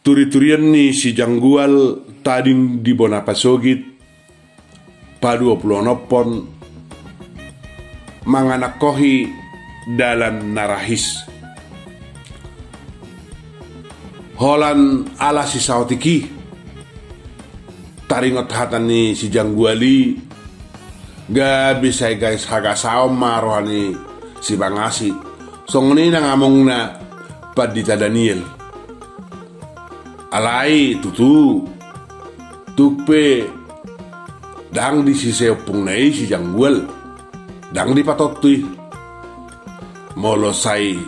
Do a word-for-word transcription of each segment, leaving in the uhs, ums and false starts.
Turiturian ni si Janggual tading di bona pasogit, paduapuluonomhon, manganangkohi dalan na rahis. Holan ala sisaotik i, taringot hata ni si Janggual i, gabe sai gaes hagasaon ma roha ni si Bangasi, songon i nang amongna Pandita Daniel. Alai tutu, tung pe ndang disise ompungna i si Janggual, ndang dipatontu i. Molo sai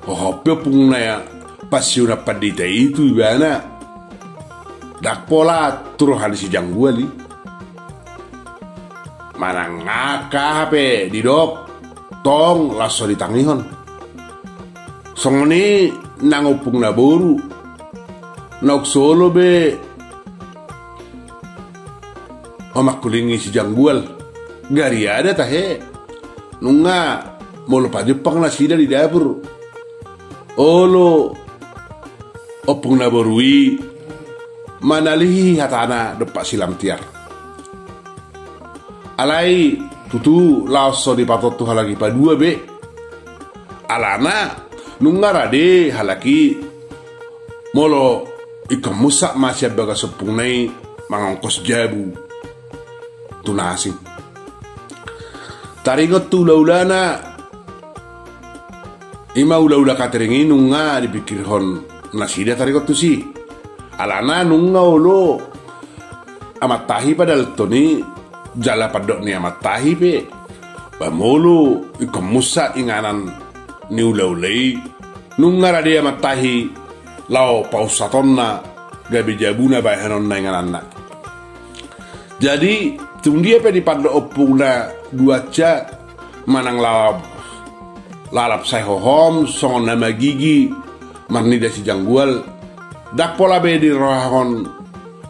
hohom pe ompungna pansiunan pandita i tu ibana, ndang pola tu roha ni si Janggual i. Manang angka aha pe didok, tong laos so ditangihon. Songon i nang ompungna boru, naung so olo be mangkulingi si Janggual. Gariada tahe, nunga molo pajumpang nasida di dapur, olo ompungna boru i manalihi hatana dompak si Lamtiar. Alai tutu laos so dipatontu halak i padua be. Alana nunga rade halak i molo ingkon munsak ma sian bagas ompungna i mangongkos jabu tu na asing. Taringot tu ulaulana, i ma ulaula katering i nunga dipikirhon nasida taringot tusi. Alana nunga olo amantahi padalton i, jala pandok ni amantahi pe, ba molo ingkon munsak inganan ni ulaula i, nunga rade amantahi laho paunsatonna gabe jabuna bahenonna ingananna. Jadi tung dia pe dipandok ompungna duansa manang lalap, lalap sai hohom songon na magigi marnida si Janggual, ndang pola be dirohahon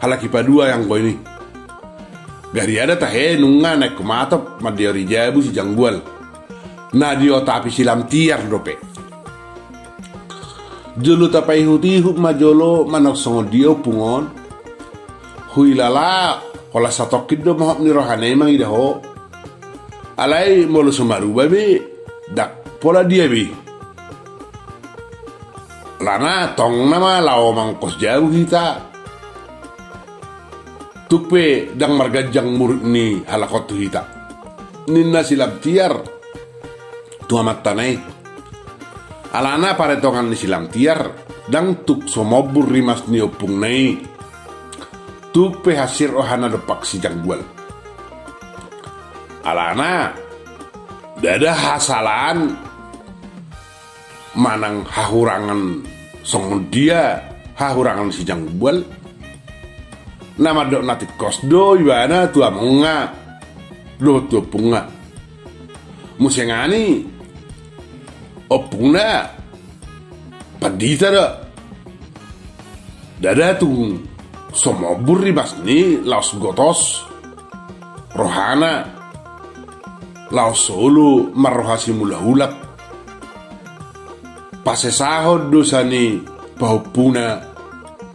halak i padua anggo i. Gariada tahe nunga naeng humatop mandiori jabu si Janggual. Na diotapi si Lamtiar dope. Jolo tapaihutihut ma jolo manang songon dia ompung on. Huilala, holan satongkin do mohop ni rohana i mangida ho. Alai molo so maruba be, ndang pola dia be. Alana tong nama laho mangongkos jabu hita. Tung pe ndang marganjang murid ni halak on tu hita, ninna si Lamtiar tu amantana i. Alana paretongan ni si Lamtiar, ndang tung so mombur rimas ni ompungna i, tung pe hansit rohana dompak si Janggual. Alana ndada hasalaan manang hahurangan songon dia hahurangan si Janggual. Na mandok na tingkos do ibana tu amongna dohot tu ompungna. Muse nangkin ompungna pandita do. Ndada tung so mombur rimasni laos gotos rohana, laos so olo marroha simulahulak pasesahon dosa ni pahompuna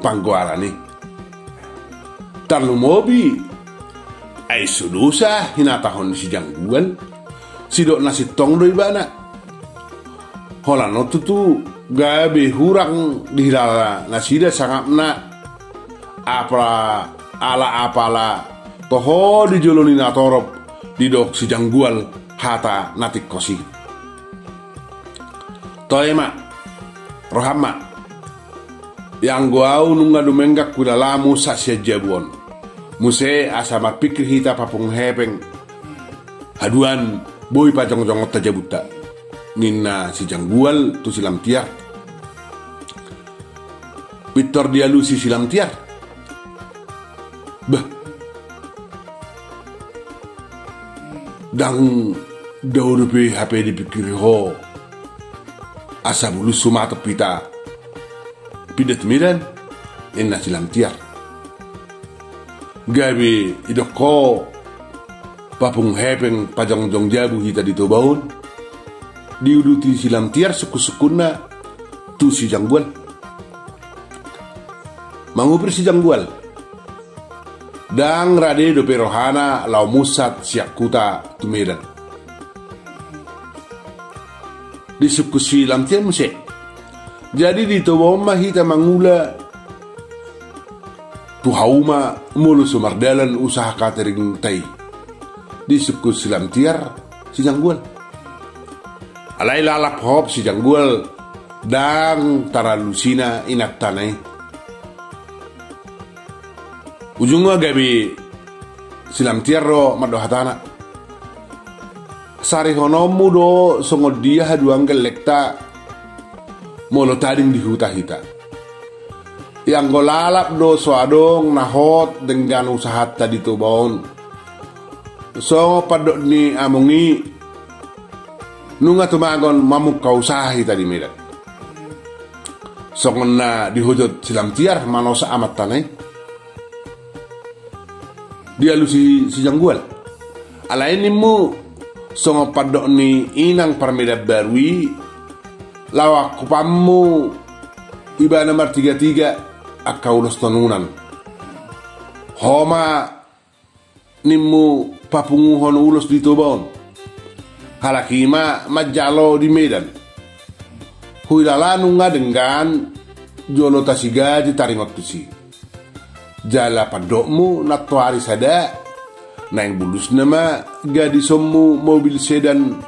panggoaran i. Tarlumobi ai so dosa hinatahon ni si Janggual, sidok na sintong do ibana. Holan on tutu gabe hurang dihilala nasida sangapna, apala, ala apala toho di jolo ni natorop didok si Janggual hata na tingkos i. Toe ma, roham ma. Ianggo au nunga dumenggan huilala munsak sian jabu on. Muse asa marpingkir hita papung hepeng, haduan boi pajongjongonta jabunta, ninna si Janggual tu si Lamtiar. Pintor dialusi si Lamtiar. Bah, ndang dao dope hape dipingkiri ho asa bulus sumatop hita pinda tu Medan, ninna si Lamtiar. Gabe didok ho papung hepeng pajongjong jabu hita di Toba on. Diuduti si Lamtiar sungkunsungkunna tu si Janggual. Mangupir si Janggual. Ndang rade dope rohana laho munsat sian huta tu Medan. Disungkun si Lamtiar muse. Jadi di Toba on ma hita mangula tu hauma molo so mardalan usaha katerinta i. Disungkun si Lamtiar si Janggual. Alai lalap hop si Janggual ndang taralusina inantana i. Ujungna gabe si Lamtiar do mandok hatana. Sarihononmu do songon dia haduan gellengta molo tading di huta hita. Ianggo lalap do so adong na hot denggan usahanta di Toba on. Songon pandok ni among i, nunga tumagon mamungka usaha hita di Medan. Songon na dihojot si Lamtiar manosak amantana i. Dialusi si Janggual. Alai nimmu songon pandok ni inang parmedan baru i, laho angkupanmu ibana martigatiga angka ulos tonunan. Ho ma nimmu papunguhon ulos di Toba on. Halak i ma manjalo di Medan. Huilala nunga denggan jolo tasigaji taringot tusi. Jala pandokmu nantoari sada, naeng bulusna ma gadisonmu mobil sedan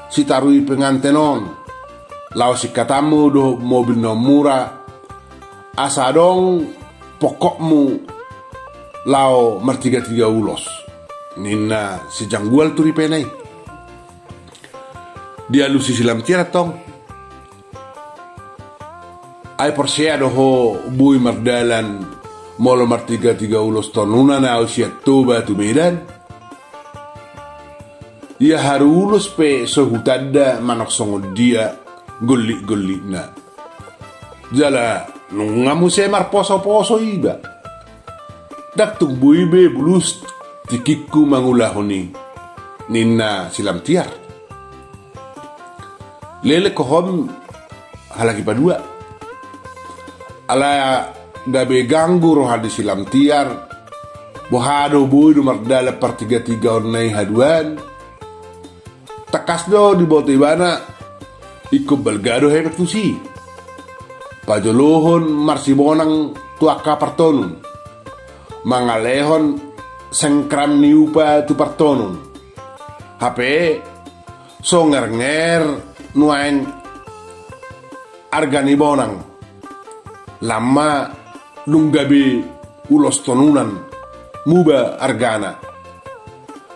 sitarui penganten on. Laho singkatanmu dohot mobil na mura. Asa adong pongkokmu laho martigatiga ulos, ninna si Janggual tu ripena i. Dialusi si Lamtiar antong. Ai porsea do ho boi mardalan molo martigatiga ulos tonunan ahu sian Toba tu Medan? Ia haru ulos pe so hutanda manang songon dia gollikgollitna. Jala nunga muse marposoposo iba. Ndang tung boi be bulus tingkingku mangulahon i, ninna si Lamtiar. Leleng ho hom halak i padua. Ala gabe ganggu roha ni si Lamtiar, boha do boi do mardalan partigatigaonna i haduan. Tangkas do diboto ibana ingkon balga do hepeng tusi. Pajolohon marsibonang tu angka partonun. Mangalehon sengkram ni upa tu partonun. Hape so ngernger nuaeng arga ni bonang. Lam ma dung gabe ulos tonunan muba argana.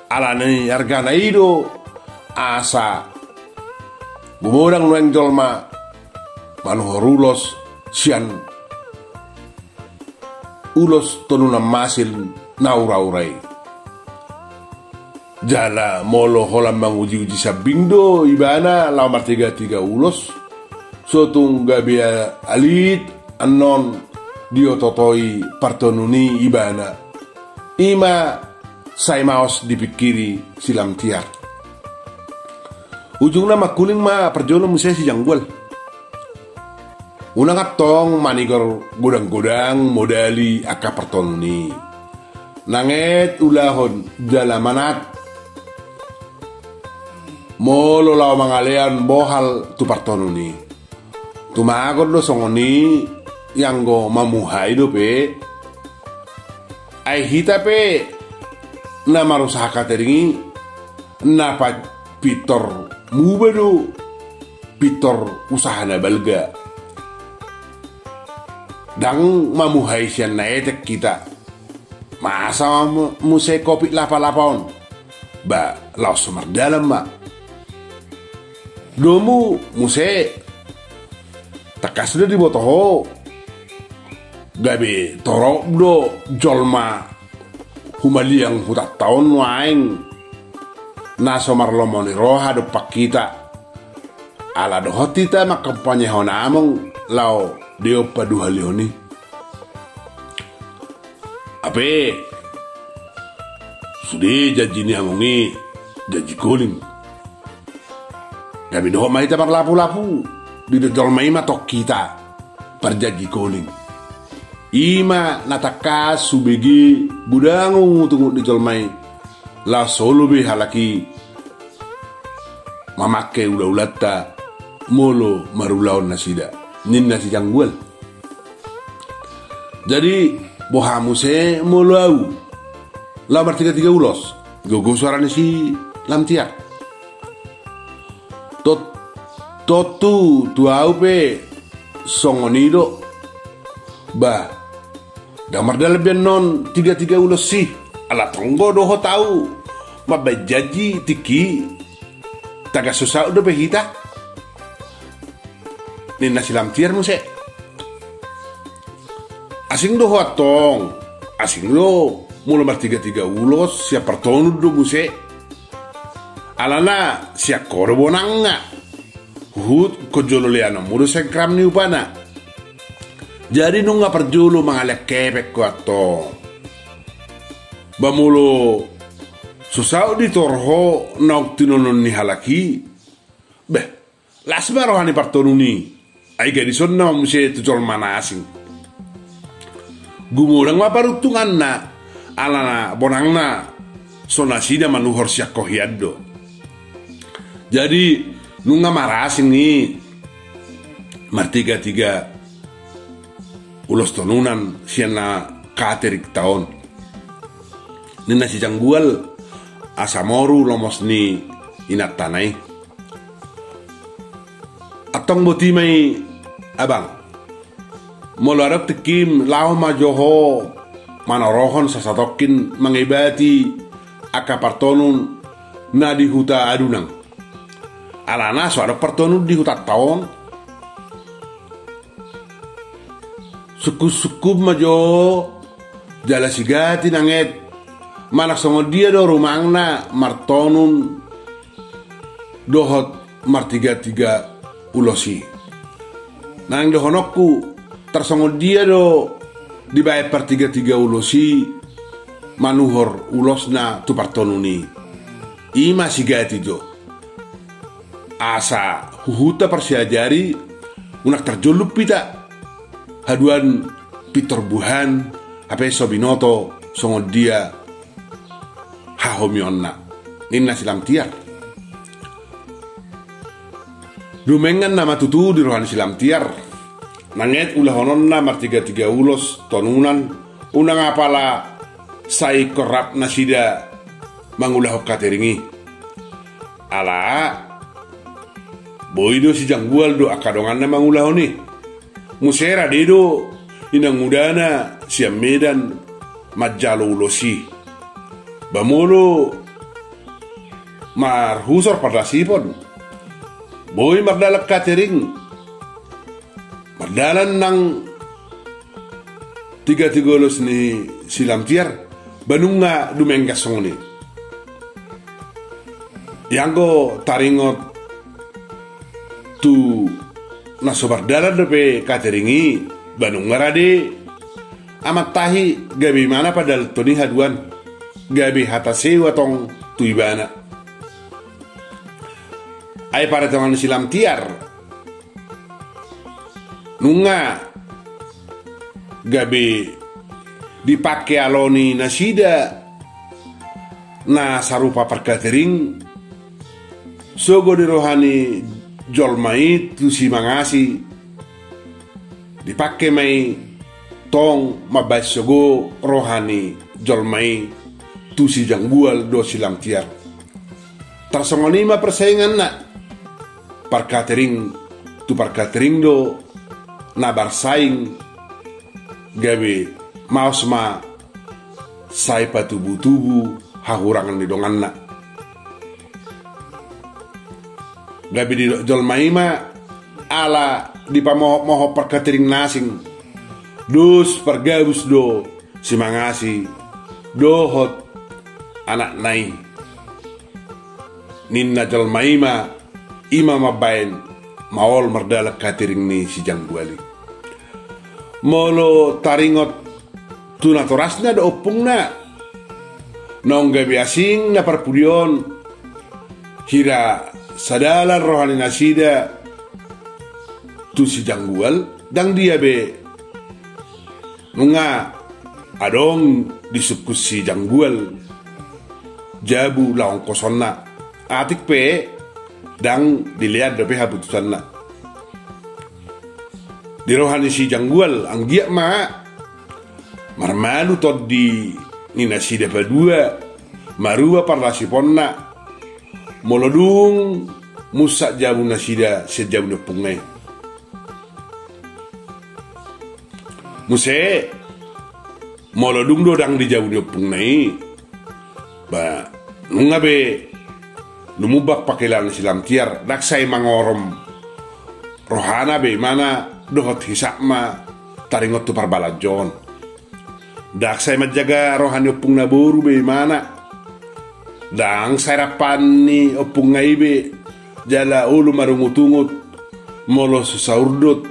Alani argana i do asa gumodang nuaeng jolma manuhor ulos sian ulos tonunan masil na uraura i. Jala molo holan mangujiuji sambing do ibana laho martigatiga ulos, so tung gabe alit annon diototoi partonun i ibana. I ma sai maos dipingkiri si Lamtiar. Ujungna mangkuling ma parjolo muse si Janggual. Unang antong manigor godanggodang modali angka partonun i. Nanget ulahon jala manat molo laho mangalehon bohal tu partonun i. Tumagon do songon i ianggo mamuhai dope. Ai hita pe na marusaha katering i na pintor muba do pintor usaha na balga. Ndang mamuhai sian na etek hita. Masa ma muse kopit lapalapa on? Ba laos so mardalan ma. Domu muse tangkas do diboto ho. Gabe torop do jolma humaliang hutanta on nuaeng na so marlomo ni roha dompak hita. Ala dohot hita mangkampanyehon among laho diompa duhalihon i. Hape sude janji ni among i janji koling. Gabe dohot ma hita marlapulapu, didok jolma i ma tong hita parjanji koling. I ma na tangkas hubege godang ungut-ungut ni jolma i, laos so olo be halak i mamangke ula-ulanta molo marulaon nasida, ninna si Janggual. Jadi, boha muse molo au laho martiga-tiga ulos? Gogo suara ni si Lamtiar. Tot-, tontu tu au pe songon i do. Bah, ndang mardalan be annon tiga-tiga ulos i. Ala tong do dohot au mambaen janji tingki i, tagan so saut dope hita, ninna si Lamtiar muse. Asing do ho antong, asing do molo martiga-tiga ulos, sian partonun do muse. Alana sian ho do bonangna. Huhut ingkon jolo leanonmu do sengkram ni upana. Jadi nunga parjolo mangalean hepeng ho antong. Ba molo so saut ditor ho naung tinonon ni halak i, beh, las ma roha ni partonun i. Ai gadisonna ma muse tu jolma na asing. Gumodang ma paruntunganna, alana bonangna so nasida manuhor sian ho hian do. Jadi, nunga marasing i martiga-tiga ulos tonunan sian na kateringta on, ninna si Janggual, asa moru lomos ni inantana i. Antong boti ma i, abang. Molo adong tingkim, laho ma jo ho manorohon sasatongkin mangebati angka partonun na di huta Adunang. Alana so adong partonun di hutanta on. Sungkun-sungkun ma jo, jala sigati nanget manang songon dia do rumangna martonun dohot martiga-tiga ulos i. Naeng dohononku, tarsongon dia do dibaen partiga-tiga ulos i manuhor ulosna tu partonun i. I ma sigati jo. Asa huhut taparsiajari, unang tarjollum hita haduan pintor buhan, hape so binoto songon dia hahomionna, ninna si Lamtiar. Dumenggan nama tutu di roha ni si Lamtiar. Nanget ulahononna martiga-tiga ulos tonunan, unang apala sai ingkon rap nasida mangulahon katering i. Ala boi do si Janggual dohot angka donganna mangulahon i. Muse rade do inangudana sian Medan manjalo ulos i. Ba molo marhusor parlasipon, boi mardalan katering. Mardalan nang tiga-tiga ulos ni si Lamtiar, ba nunga dumenggan songon i. Ianggo taringot tu na so mardalan dope katering i, ba nunga rade amanta i gabe imana padalanhon i haduan, gabe hata sewa tong tu ibana. Ai paretongan ni si Lamtiar, nunga gabe dipangke alo ni nasida na sarupa parkatering, sogo di roha ni jolma i tu si Mangasi, dipangke ma i tong mambaen sogo roha ni jolma i tu si Janggual dohot si Lamtiar. Tarsongon i ma persainganna, parkatering tu parkatering do na marsaing, gabe maos ma sai patubu-tubu hahurangan ni donganna. Gabe didok jolma i ma ala dipamohot-mohot parkatering na asing, dos pargabus do si Mangasi dohot anakna i. Ninna jolma i ma, i ma mambaen maol mardalan katering ni si Janggual i. Molo taringot tu natorasna dohot ompungna, naung gabe asing na parpudi on, hira sadalan roha ni nasida tu si Janggual, ndang dia be Nunga adong disungkun si Janggual jabu laho ongkosonna, atik pe ndang dilean dope haputusanna. Di roha ni si Janggual anggiat ma marmalu tondi ni nasida padua, marua parlasiponna, molo dung munsak jabu nasida sian jabu ni ompungna i. Muse, molo dung do ndang di jabu ni ompungna i, ba, nunga be lumubak pangkilalaon ni si Lamtiar, ndang sai mangorom rohana be imana dohot hisapna taringot tu parbalanjoon. Ndang sai manjaga roha ni ompungna boru be imana. Ndang sai rampaan ni ompungna i be jala olo marungutungut molo so saurdot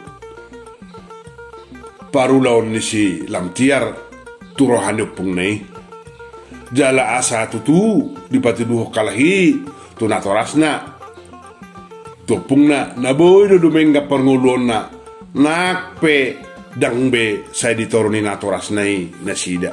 parulaon ni si Lamtiar tu roha ni ompungna i. Jala asa tutu dipatuduhon halak i tu natorasna, tu ompungna na boi do dumenggan parngoluonna, nang pe ndang be sai di toru ni natorasna i nasida.